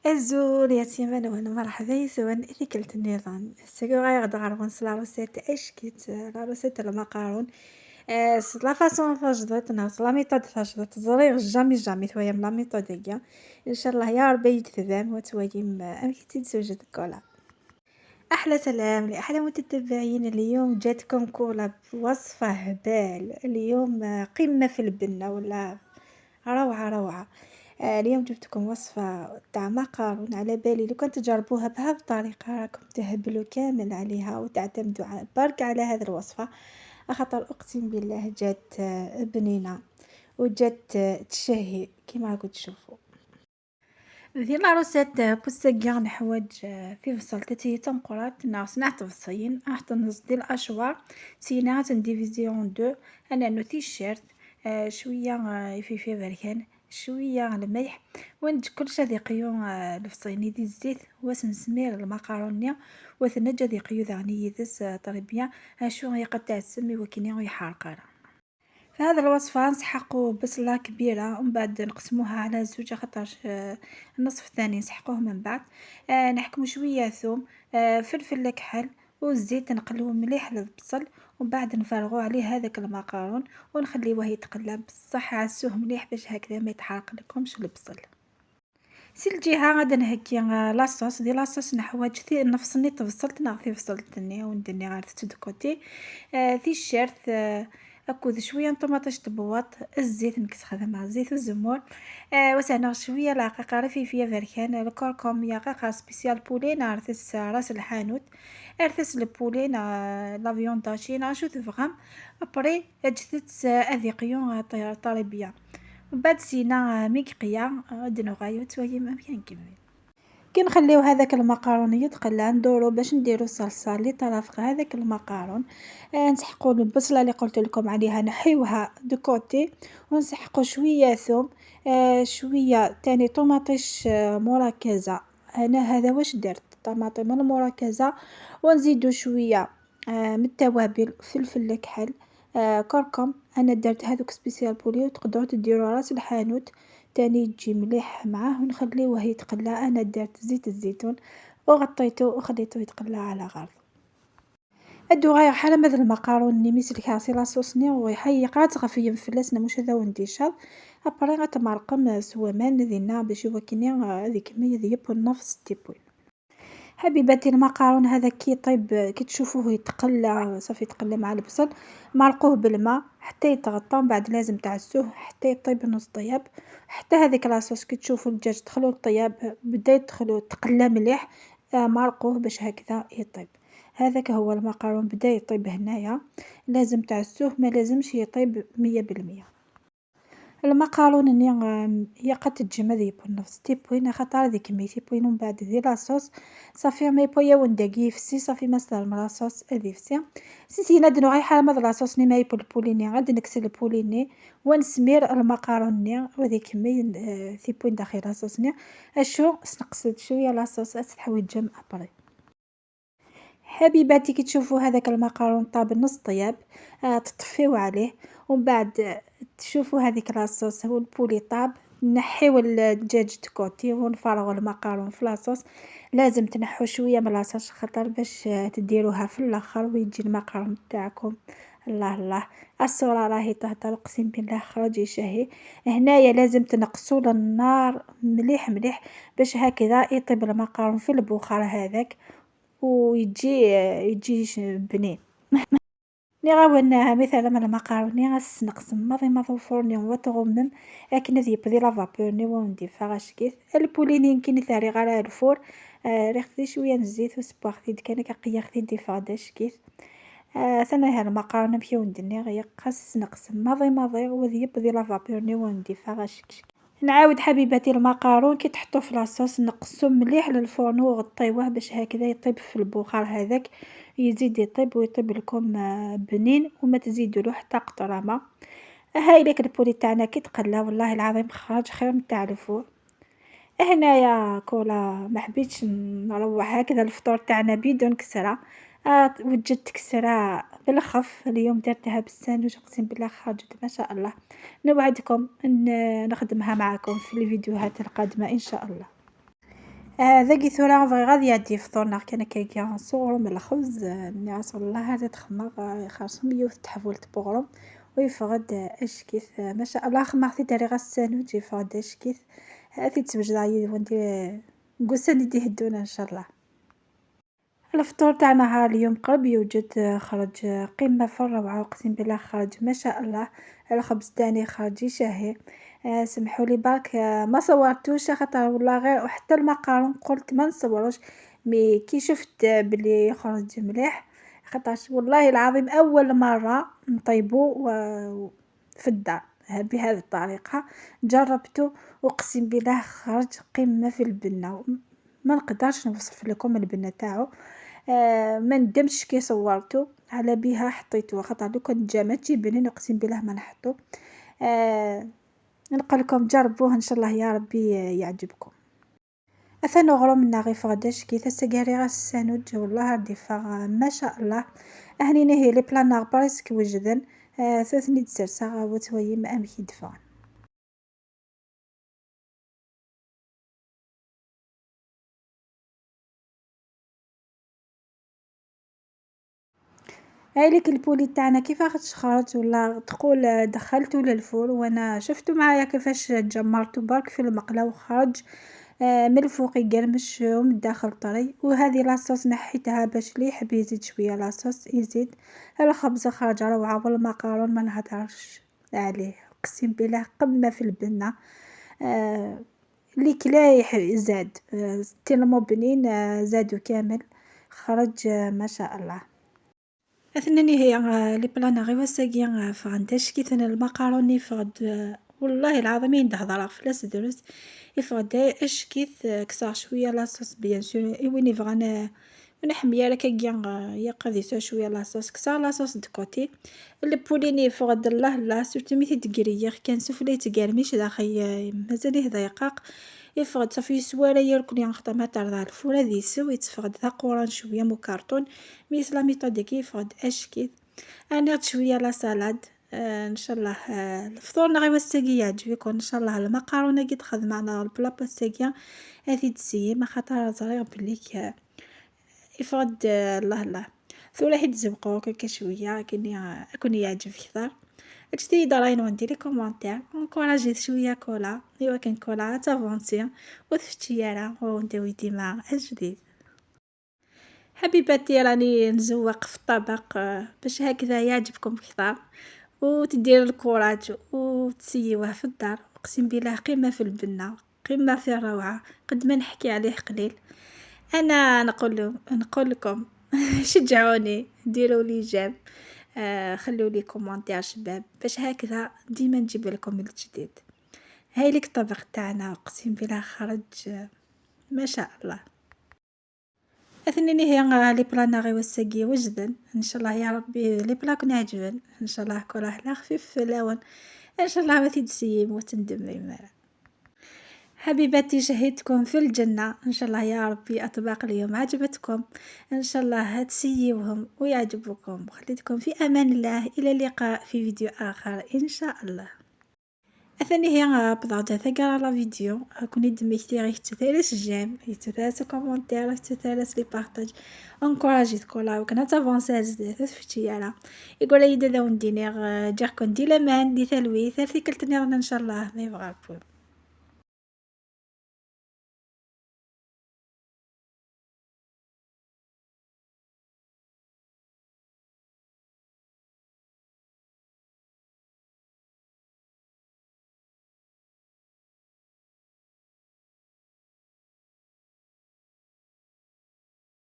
Azul يا سيمان وأنا مرحبا يسون ثيكلت النظام سيغ غير la recette اشكيت la recette المقارون la façon تجدت ناس la méthode تجدت زريغ jamais jamais ثويا la méthode هي ان شاء الله يا ربي يتفهم وتويم امكي تتزوج كولا. احلى سلام لاحلى متتبعين. اليوم جاتكم كولا بوصفه هبال، اليوم قمه في البنه ولا روعه روعه. اليوم جبتكم وصفة تاع مقارون، على بالي لو كان تجربوها بهذه الطريقة راكم تهبلوا كامل عليها وتعتمدوا برك على هذه الوصفة، خاطر اقسم بالله جات بنينة وجات تشهي كيما راكم تشوفوا. ذي la recette بوساكيا نحوج في بصلتي تنقرات ناس تبصين راح تنزدي الاشوار سينا تن diviser en deux، انا نو تيشيرت شويه يفيفي بركان شويه الملح ونج كلشي هذي قيو الفصيني دي الزيت واس نسمير المقارونية وثنج هذي قيو ذغني يدس طريبيا اشو يقطع السمي وكيني ويحرق. في هذا الوصفة نسحقو بصلة كبيرة ومن بعد نقسموها على زوج خاطرش النصف الثاني نسحقوه من بعد. نحكمو شوية ثوم، فلفل كحل والزيت، نقليو مليح البصل ومن بعد نفرغو عليه هذاك المقارون ونخليوه يتقلى، بصح عسوه مليح باش هكذا ما يتحرق لكمش البصل. سي الجهة غادا نهكي la sauce، دي la sauce نحواج ثي نفصلني تبصلت ناغ بصلتني وندني غير de côté تيشيرت اكود شويه طوماطيش تبوط الزيت نكسخدم زيت الزمور وسعنا شويه العقيقه رفيفيه بركان الكركم يا قاقا spécial poulet نارثس راس الحانوت ارثس ال poulet la viande hachée نا شو تبغام après اجتت اذيقيون طريبيه ومن بعد سينا ميكقيا دنو غايو تويم ممكن نكمل. كي نخليو هذاك المقارون يتقلى ندورو باش نديرو الصلصه اللي ترافق هذاك المقارون. نسحقو البصله اللي قلت لكم عليها نحيوها de côté، ونسحقو شويه ثوم، شويه تاني طوماطيش مركزه. انا هذا واش درت طماطم المركزه، ونزيدو شويه من التوابل فلفل كحل، كركم. انا درت هذوك spécial poulet، وتقدروا تديروا راس الحانوت تاني تجي مليح معاه، ونخليوه يتقلى. انا درت زيت الزيتون وغطيته وخليته يتقلى على غرض. ادو غاية حالا مثل المقارون ني ميسل كاسي la sauce ني ويحي قرات غفيا فلاسنا مش هذا ونديشال après غتمرقم سوامان دينا باش يوكني هذيك مي ذي نفس تيبوين. حبيباتي المقارون هذا كي يطيب كي تشوفوه يتقلى صافي يتقلى مع البصل، مرقوه بالماء حتى يتغطى، ومن بعد لازم تعسوه حتى يطيب نص طياب حتى هذيك la sauce كي تشوفوا الدجاج دخلوا الطياب بدا يدخلوا تقلى مليح، مرقوه باش هكذا يطيب. هذاك هو المقارون بدا يطيب هنايا، لازم تعسوه ما لازمش يطيب 100%. المقارون ني يقد تجمد يبون نفس تيبوين خاطر هذيك مي تيبوين ومن بعد دير la sauce صافي ما يبويا ونداكي يفسي صافي ما la sauce هذي فسي سينا دنو غير حال ما la sauce ني ما يبول ال poulet ني غادي نكسل ال poulet ني ونسمير المقارون ني وهذيك مي تيبوين داخل la sauce ني اشو سنقصد شويه la sauce تحويج après. حبيباتي كي تشوفوا هذاك المقارون طاب نص طياب، تطفيو عليه ومن بعد تشوفوا هذيك la sauce هو ال poulet طاب، نحيو الدجاج de côté ونفرغوا المقارون في la sauce. لازم تنحو شويه من la sauce خاطر باش تديروها في الاخر ويجي المقارون تاعكم الله الله. الصوره راهي تهدر اقسم بالله خرج يشهي. هنايا لازم تنقصوا للنار مليح مليح باش هكذا يطيب المقارون في البخار هذاك ويجي يجي بنين. ني غاون مثلا المقاروني غاس ماضي ماضي فرني وتغمم لكن ذي بدي la vapeur ني وندي فغاشكيت ال poulet ني كي ثاري غير ال four ريختي شويه الزيت وسباختي كان كقياختي دي فغاداش كيف. ثاني المقارونه مشي وندني غير قص نقص ماضي ماضي وذي بدي la vapeur ني وندي فغاشكيت. نعاود حبيباتي المقارون كي تحطوه في la sauce نقصو مليح للفرن وغطيوه باش هكذا يطيب في البخار هذاك يزيد يطيب ويطيب لكم بنين وما تزيدوا له حتى قطره ما. هاي لك ال poulet تاعنا كي تقلى والله العظيم خرج خير من تاع ال four. هنايا كولا ما حبيتش نروح هكذا الفطور تاعنا بدون كسره، وجدت كسره بالخف اليوم درتها بالساندويتش اقسم بالله خرجت ما شاء الله. نوعدكم ان نخدمها معكم في الفيديوهات القادمه ان شاء الله. ذاكي ثورا بغي غادي يعدي فطورنا كان كيكي نصورو من الخبز نعس والله هذا تخمر خاصهم يوث تحولت بوغرم ويفغد اشكيث ما شاء الله. خمرتي تاري غسان يفغد اشكيث هاتي تسوجد عيد وانتي قسن يدي ان شاء الله. الفطور تاعنا ها اليوم قرب يوجد، خرج قمة في الروعة اقسم بالله خرج ما شاء الله. الخبز تاني خرج يشهي. سمحوا لي برك ما صورتوش خاطر والله غير وحتى المقارون قلت ما نصوروش، mais كي شفت بلي خرج مليح خاطرش والله العظيم اول مرة نطيبو في الدار بهذه الطريقة، جربته اقسم بالله خرج قمة في البنه، ما نقدرش نوصف لكم البنه تاعو. ما ندمتش كي صورته على بها حطيته، خاطر لو كان جا ما تجي بنين اقسم بالله ما نحطو. نقول لكم جربوه ان شاء الله يا ربي يعجبكم. اثنى غرام ناغي فغداش كي تسقاري غاس السانوج والله ردي فغ ما شاء الله. اهني نهي les plats ناغ presque وجدن. ثلاثني تسرسا وتويم امكي دفع. هايليك ال poulet تاعنا كيفاش خرج ولا تقول دخلته لل four، وانا شفتو معايا كيفاش جمرته برك في المقله وخرج من الفوق يقرمش ومن الداخل طري. وهذه la sauce نحيتها باش اللي يحب يزيد شوية la sauce يزيد. الخبز خرج روعه والمقارون ما نهضرش عليه اقسم بالله قمة في البنه. اللي كلا زاد tellement بنين، زادو كامل خرج ما شاء الله. اثناني هي les plats غير وساقي فغنداش كي ثاني المقارون يفغد والله العظيم يندهضر فلاس دروس يفغد اش كيث كسر شوية la sauce bien sûr وين يبغى ونحمي راه كي يقضي شوية la sauce كسر la sauce de côté. ال poulet يفغد الله لا surtout مي تيتقريغ كان سفلي تقرميش داخل مازال يهدا يقاق يفغد صافي يسوى يركني نخدم ما ترضى ال four هذي يسوي يتفغد ذا قران شوية مو كارطون mais la méthode كي يفغد اش كيف. انا شوية la salade. ان شاء الله الفطور غير وساقي يعجبكم ان شاء الله. المقارونه كي تخدم معنا ال plat وساقيه هذه تسيي ما خاطر صغير بليك يفغد الله الله ثورة حيت تزوقو هكا شوية كني يعجب كثر. اجتي دراين وندير les commentaires encouragez شوية كولا ايوا كان كولا تافونسي وتفتشي وندوي ديما الجديد. حبيباتي راني نزوق في الطبق باش هكذا يعجبكم كثر وتدير ال courage وتسيوه في الدار. اقسم بالله قمة في البنه قمة في الروعة، قد ما نحكي عليه قليل. انا نقول لكم شجعوني ديروا لي j'aime، خلوا لي commentaire شباب باش هكذا ديما نجيب لكم الجديد. هاي لك الطبق تاعنا اقسم بالله خرج ما شاء الله. اثنين هي les plats غي وساقي وجدن ان شاء الله يا ربي les plats كون يعجبن ان شاء الله كره لا خفيف لون ان شاء الله ما تدسيم وتندم. حبيباتي شهيتكم في الجنة ان شاء الله يا ربي اطباق اليوم عجبتكم ان شاء الله تسيوهم ويعجبكم. خليتكم في امان الله، الى اللقاء في فيديو اخر ان شاء الله. اثني هي بضعت ثقرا la vidéo كوني دميتي غير تثالث j'aime تثالث commentaire تثالث les partages encouragez كولا وكنا تافونسي زاد تفتشي يقول لي دا وندينيغ جاكون دي لامان دي ثالوي ثالثي كلتني ان شاء الله ما يبغى.